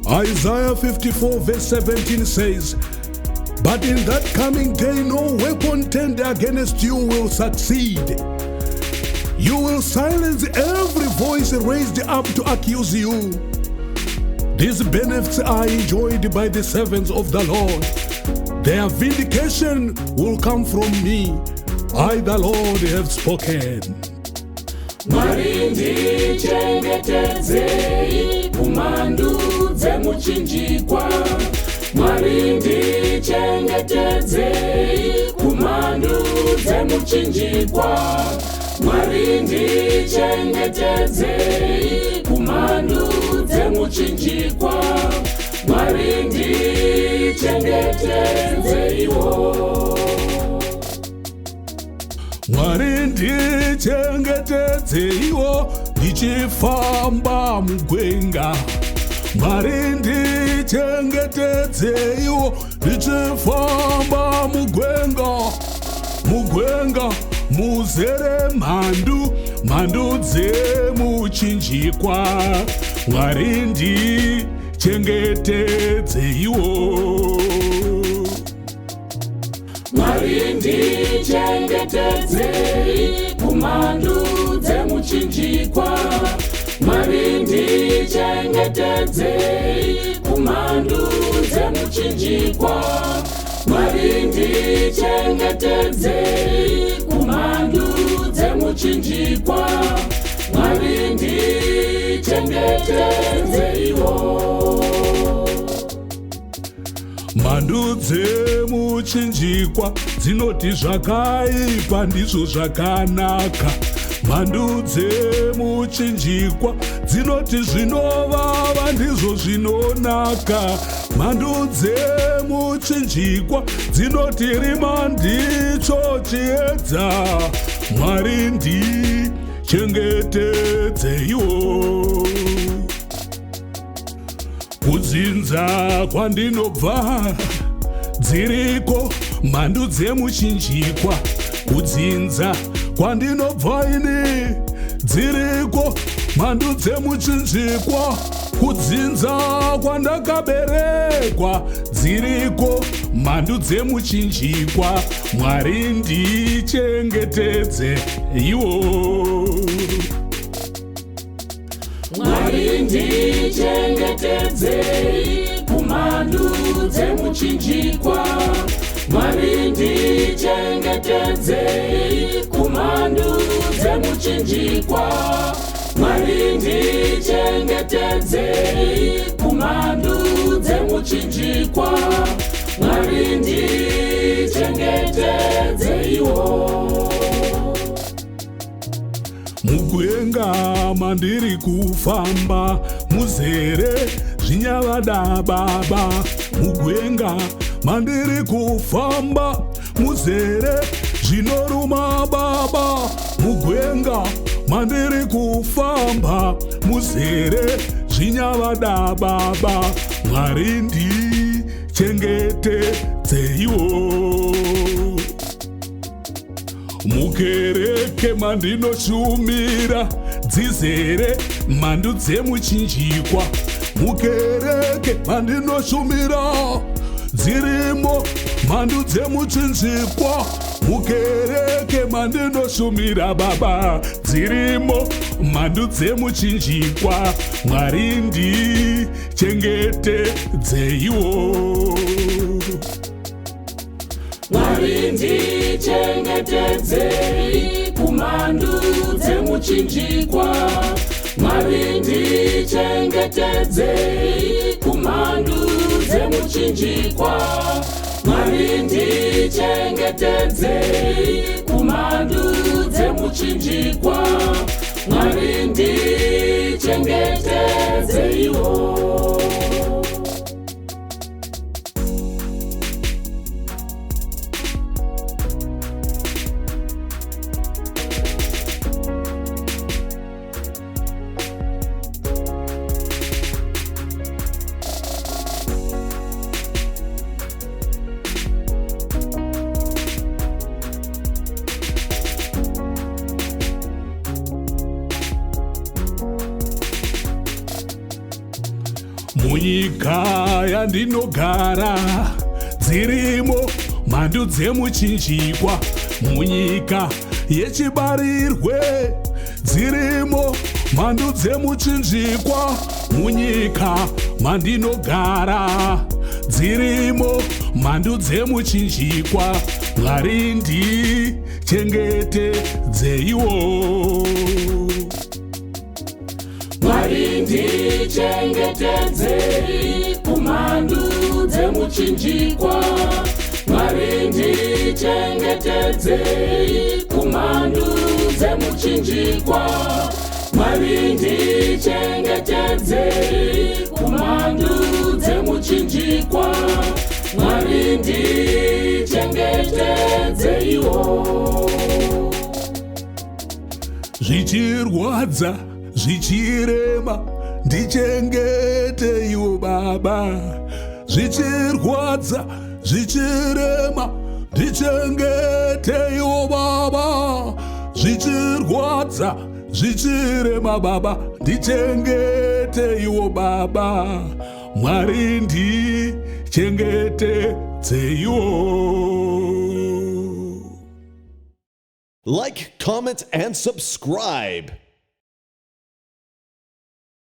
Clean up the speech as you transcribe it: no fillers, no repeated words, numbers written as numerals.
Isaiah 54 verse 17 says, But in that coming day no weapon turned against you will succeed. You will silence every voice raised up to accuse you. These benefits are enjoyed by the servants of the Lord. Their vindication will come from me. I, the Lord, have spoken. Mwari ndichengetedzei kumhandu dzemuchinjikwa. Mwari ndichengetedzei kumhandu dzemuchinjikwa. Mwari ndichengetedzei kumhandu dzemuchinjikwa. Mwari ndichengetedzeiwo. Mwari ndichengetedzeiwo ndichifamba mugwenga. Mwari ndichengetedzeiwo ndichifamba mugwenga. Mugwenga muzere mhandu, mhandu dzemuchinjikwa. Mwari ndichengetedzeiwo. Mwari ndichengetedzei kumhandu dzemuchinjikwa. Mwari ndichengetedzei kumhandu dzemuchinjikwa. Mwari ndichengetedzei kumhandu dzemuchinjikwa. Mwari ndichengetedzeiwo. Mhandu dzemuchinjikwa dzinoti zvakaipa ndizvo zvakanaka. Mhandu dzemuchinjikwa dzinoti zvinovava ndizvo zvinonaka. Mhandu dzemuchinjikwa dzinoti rima ndicho chiedza. Mwari ndichengetedzeiwo. Kudzinza kwandinobva dziriko mhandu dzemuchinjikwa. Kudzinza kwandinobva ini dziriko mhandu dzemuchinjikwa. Kudzinza kwandakaberekwa dziriko mhandu dzemuchinjikwa. Mwari ndichengetedze iwo. Mwari ndichengetedzei kumhandu dzemuchinjikwa. Mwari ndichengetedzei kumhandu dzemuchinjikwa. Mwari ndichengetedzei kumhandu dzemuchinjikwa. Mwari ndichengetedzeiwo. Mugwenga mandiri kufamba muzere zvinyavada baba. Mugwenga mandiri kufamba muzere zvinoruma baba. Mugwenga mandiri kufamba muzere zvinyavada baba. Mwari ndichengetedzeiwo. Mukereke mandinoshumira dzizere mhandu dzemuchinjikwa. Mukereke mandinoshumira dzirimo mhandu dzemuchinjikwa. Mukereke mandinoshumira baba dzirimo mhandu dzemuchinjikwa. Mwari ndichengetedzeiwo. Mwari ndichengetedzei kumhandu dzemuchinjikwa. Mwari ndichengetedzei kumhandu dzemuchinjikwa. Mwari ndichengetedzei kumhandu dzemuchinjikwa. Mwari ndichengetedzeiwo. Munyika yandinogara dzirimo mhandu dzemuchinjikwa. Munyika yechibarirwe dzirimo mhandu dzemuchinjikwa. Munyika mandinogara dzirimo mhandu dzemuchinjikwa. Mwari ndichengetedzeiwo. Mwari ndichengetedzei kumhandu dzemuchinjikwa. Mwari ndichengetedzei kumhandu dzemuchinjikwa. Mwari ndichengetedzei kumhandu dzemuchinjikwa. Mwari ndichengetedzeiwo. Zvichirwadza, zvichirema, ndichengeteiwo Baba. Zvichirwadza, zvichirema, ndichengeteiwo Baba. Zvichirwadza, zvichirema, Baba, ndichengeteiwo Baba. Mwari ndichengetedzeiwo. Like, comment, and subscribe.